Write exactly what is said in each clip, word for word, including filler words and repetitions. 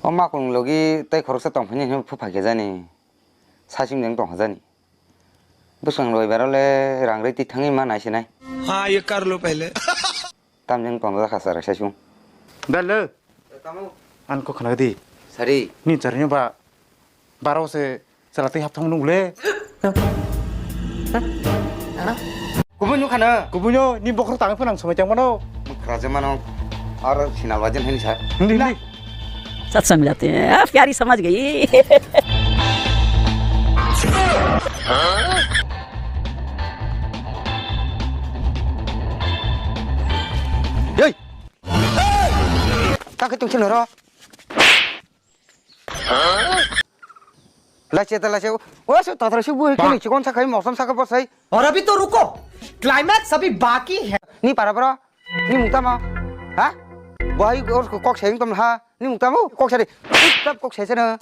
O makulung logi tei khoroksa tongphani hwnwi phupha khe jani. Saichung jeng tongkha jani. Bwswng roibaro le rang rwi twi thangwi ma nai se nai. हाँ, ये कर लो पहले। Tamjeng tong jakha chwrai saichung. Bello. Tamo. Ang kok khna di. Sari. Ni chwrai ba. Baro se chwla twi hap thang nung le. Kubui nukha na. Kubui no ni bokhorok tang phano ang somai tang mano. Khraje mano. Ar sinal bajen hani sa. Hindi, hindi. सत्संग जाते हैं, प्यारी समझ गई। Hey! Takhe tungsi noro. Lache ta lache. O se tatra se bu khe ni chikon sa khai mosom sa kha bosai. और अभी तो रुको, क्लाइमैक्स अभी बाकी है। Ni para bro. Ni mung tamo? Ha? Bohai or kok sayung tom ha. Ni mung tamo? Kok sari. Tap kok sai sana.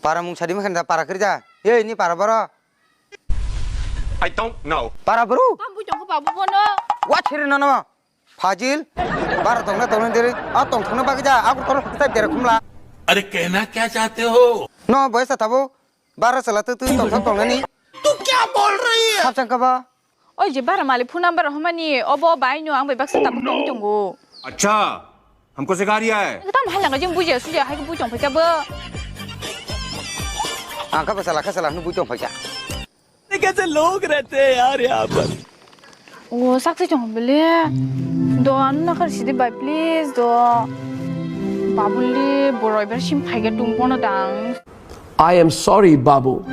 Para mung sari makan da para kerja. Ye ni para bro. I don't know. Para bro. Tam bu jong ko babu bono. Wa chiri no no. Fajil. Bara tongna tongna diri. A tong tongna bagi ja. Aku toro kita dere kumla. अरे कहना क्या चाहते हो? No boy sa tabo. Bara sala tu tu tong tong tongna ni. तू क्या बोल रही है? Khapsang kaba. Oi je bara malik phone number homani obo bai no ang bai baksa tabuk tong tongo. अच्छा, हमको सिखा रिया है। Tam hal nang jing buja suja hai bu tong phaika bo. Ang kaba sala kha sala nu bu tong phaika. कैसे लोग रहते हैं यार यहाँ पर। O sakse chong bele. Do anu na khar sidi bai please do. Babuli boroi ber sim phaika tum pono dang. I am sorry, Babu.